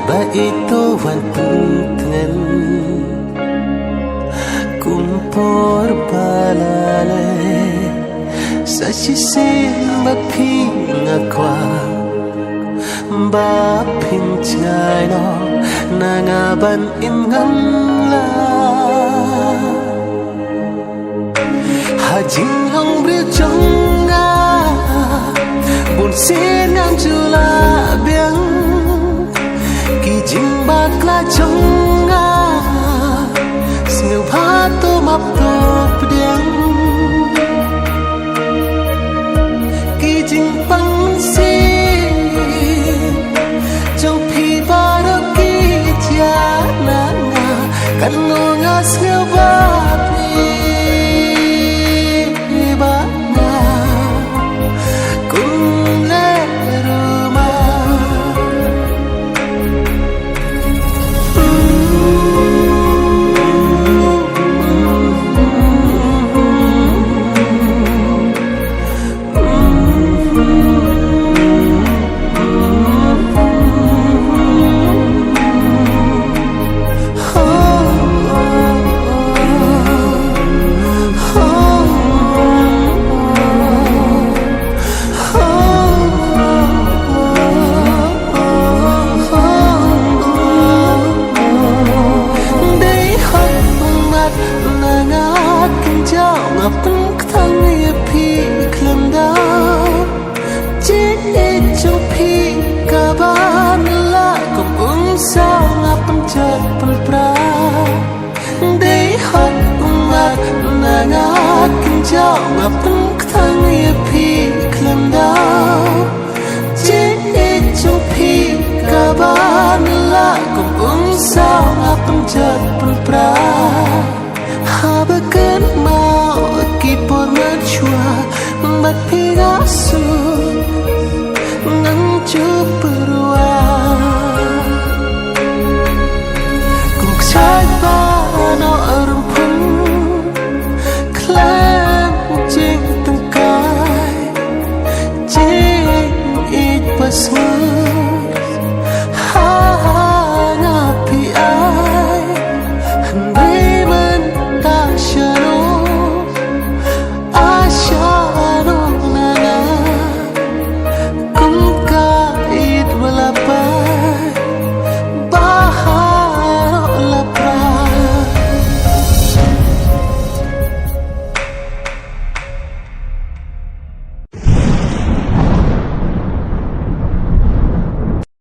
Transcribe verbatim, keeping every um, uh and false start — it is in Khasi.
Ba ito wan pyntngen kum por ba la leit sa shisien ba phi nga kwah ba phin jngai noh na nga ban im ngam la. Ha jinglong briew jong nga bun sien ngam ju lah biang. Ki jingbakla jong nga sngewbha to map to pdiang. Ki jingpang mynsiem jong phi baroh ki jia na nga, katno nga sngewbha phi ba nga kum leh ruma. Dei hok ummat na nga kynjau nga pynkthang ïa phi khlem daw. Jingïeit jong phi kaba nylla kum ung saw nga pynjot pynpra. Dei hok ummat na nga kynjau nga pynkthang ïa phi khlem daw. Jingïeit jong phi kaba nylla kum ung saw nga pynjot pynpra. Haba kynmaw ki por mynshuwa bad phi nga suk